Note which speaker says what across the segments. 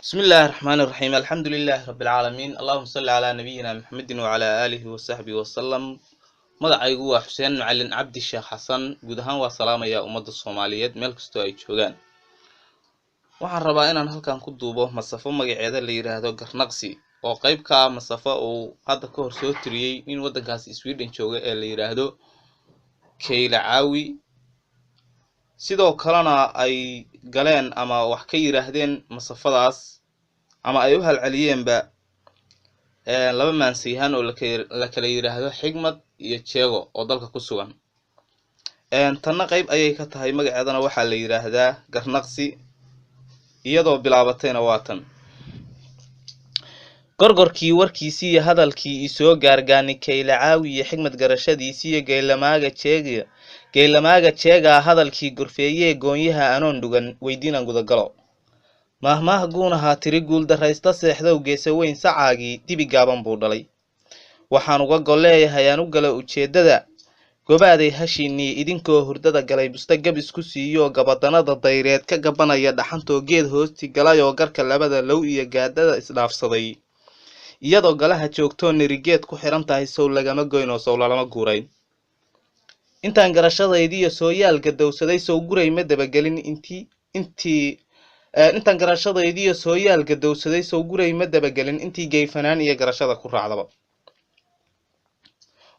Speaker 1: بسم الله الرحمن الرحيم، الحمد لله رب العالمين، اللهم صل على نبينا محمد وعلى آله وصحبه وسلم. Magacaygu waa Xuseen Macalin Cabdi Sheekh Xasan. Guud ahaan waa salaamaya ummadda Soomaaliyeed meel kastoo ay joogaan. Waxaan rabaa inaan halkan ku duubo masafo magaceeda la yidhaahdo Garnaqsi, oo qeyb ka ah masafo uu hadda ka hor soo tiriyey nin waddankaasi Sweden jooga ee la yidhaahdo Kayla Caawi. Sidoo kalena ay galeen ama wax ka yidhaahdeen masafadaas ama ay u halceliyeenba laba maansiyahaan oo la kala yidhaahdo Xigmad iyo Jeego oo dalka ku sugan. Tanna qeyb ayay ka tahay, magaceedana waxaa la yidhaahdaa Garnaqsi. Iyadoo bilaabatayna waa tan: Gorgorkii warkiisii iyo hadalkii isoo gaargaani Kayla Caawi iyo Xigmad garashadiisiiyo Geylamaaga Jeega, Geylamaaga Jeegaa hadalkii gorfeeyee goonyaha anoon dhugan weydiinan gudagalo. Maahmaah guunahaa tiri: "Guuldarraysta seexdow geesa weyn sacaagii dibi gaaban buu dhalay." Waxaan uga gol leeyahay aan u gala ujeeddada: gobaaday hashiinii idinkoo hurdada galay, busta gab isku siiyoo gabadanada dayreed ka gabanaya dhaxantoo geed hoosti galayoo garka labada low iyo gaadada isdhaafsaday, iyadoo galaha joogtoo nirigeed ku xiran tahay, sow lagama goyn oo sow lalama guurayn? Intaan garashadaydiiyo sooyaal gadowsaday, sow guray ma dabagelin? Intii intaan garashadaydiiyo sooyaal gadowsaday, sow guray ma dabagelin? Intii geyfanaan iyo garashada ku raacdaba,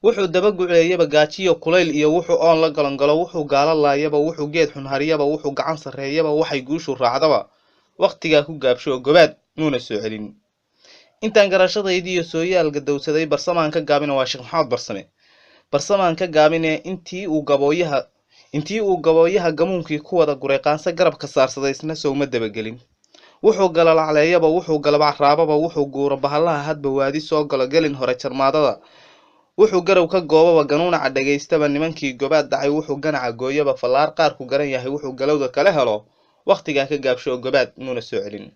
Speaker 1: wuxuu daba gucleeyaba gaajiyo kulayl iyo wuxuu oon la galongalo, wuxuu gaalo laayaba, wuxuu geed xunhariyaba, wuxuu gacan sarreeyaba, waxay guushu raacdaba wakhtigaa ku gaabsho oo gobaad muuna soo celin. Intaan garashadaydiiyo sooyaal gadowsaday, Barsamaan ka gaabina, waa Sheekh Maxamed Barsame, Barsamaan ka gaabine, intii uu gabooyaha gamuunkii ku wada guray, qaanse garabka saarsaday, isna sowma dabagelin? Wuxuu galalacleeyaba, wuxuu galabacraababa, wuxuu guuro bahallaha hadba waadi soo galo, gelin hore jarmaadada wuxuu garow ka goobaba, ganuunaca dhagaystaba, nimankii gobaad dhacay wuxuu ganaca gooyaba, fallaar qaarku garan yahay wuxuu galowda kala helo, wakhtigaa ka gaabsho oo gobaad muuna soo celin?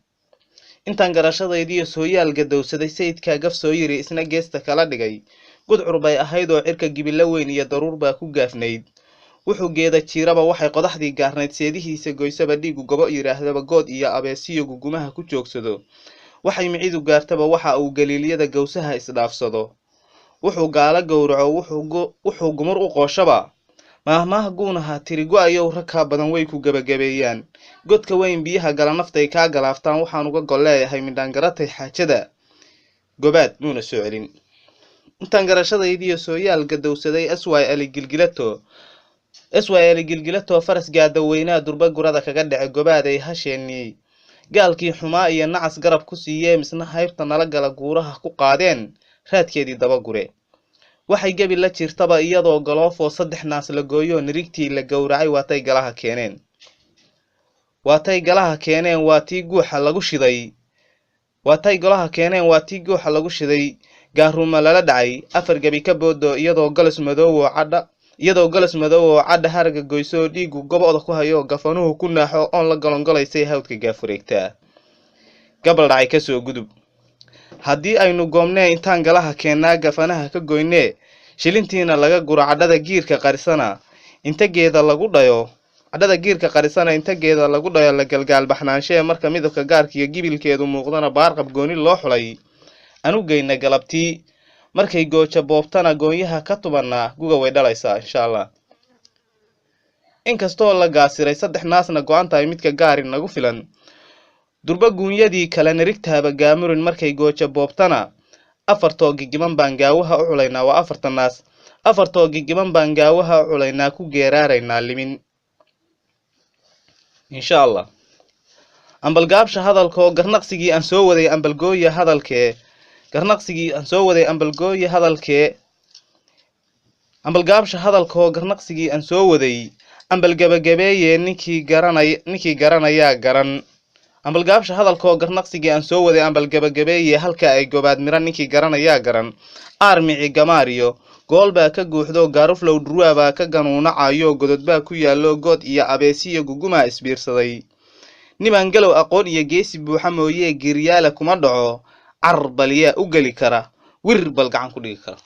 Speaker 1: Intaan garashadaydiiyo sooyaal gadowsaday, sayidkaa gaf soo yiri, isna geesta kala dhigay. Gudcur bay ahayd oo cirka gibillo weyn iyo daruur baa ku gaafnayd. Wuxuu geeda jiiraba, waxay qodaxdii gaarnayd seedihiisa goysaba, dhiigu gobo yidhaahdaba, good iyo abeesiyo gugumaha ku joogsado, waxay micidu gaartaba, waxa uu galiilyada gowsaha isdhaafsado, wuxuu gaalo gowraco, wuxuu gumur u qooshaba. Maahmaah guunaha tiri: "Go-ayow rag kaa badan way ku gebagabeeyaan, godka weyn biyaha gala naftay kaa galaaftaan." Waxaan uga gol leeyahay midhaangaratay xaajada, gobaad muuna soo celin? Intaan garashadaydiiyo sooyaal gadowsaday, SYL gilgilato, SYL gilgilato, faras gaadaweynaa durba gurada kaga dhace. Gobaaday hasheenii gaalkii xumaa iyo nacas garab ku siiyee, misna haybta nala gala guuraha ku qaadeen, raadkeedii daba gure. Waxay gebi la jirtaba iyadoo galoofoo saddex naas la gooyoo nirigtii la gowracay, waatay galaha keeneen, waatay galaha keeneen, waa tii guuxa lagu shiday, waatay golaha keeneen, waa tii guuxa lagu shiday, gaaruuma lala dhacay. Afar gebi ka boodo, iyadoo galas madow oo cadha haraga goyso, dhiigu gobo'da ku hayo, gafanuhu ku naaxo, oon la golongolaysay hawdka gaafureegtaa. Gabal dhacay kasoo gudub haddii aynu goobnee, intaan galaha keennaa gafanaha ka goynee, shilintiina laga guro, cadhada giirka qarisana inta geeda lagu dhayo, cadhada giirka qarisana inta geeda lagu dhayo, la galgaal baxnaanshee, marka midabka gaarka iyo gibilkeedu muuqdana, baarqab gooni loo xulay anu geyna. Galabtii markay gooja boobtana goonyaha ka tubanaa, guga way dhalaysaa insha Allah. Inkastoo la gaasiray, saddex naasna go-an tahay, midka gaari nagu filan. Durba guunyadii kale nirigtaaba gaamurin, markay gooja boobtana afartoo gigiban baan gaawaha u culaynaa. Waa afarta naas. Afartoo gigiban baan gaawaha u culaynaa, ku geeraaraynaa limin insha Allah. Ambalgaabsha hadalkaoo garnaqsigii aan soo waday, ambalgooya hadalkee, garnaqsigii aan soo waday, ambalgooya hadalkee, ambalgaabsha hadalkaoo garnaqsigii aan soo waday, ambalgebagabeeye. Ninkii garanay, ninkii garanayaa garan. Ambalgaabsha hadalkaoo garnaqsigii aan soo waday, ambalgebagabeeye. Halka ay gobaad mira, ninkii garanayaa garan. Aarmici gamaariyo gool baa ka guuxdo, gaaruflow dhurwaa baa ka ganuunacayo, godod baa ku yaallo, good iyo abeesiyo gugumaa isbiirsaday. Nimaan galow aqoon iyo geesi buuxa mooyee, giiryaala kuma dhaco. Car bal yaa u geli kara? Wir bal gacan ku dhigi kara?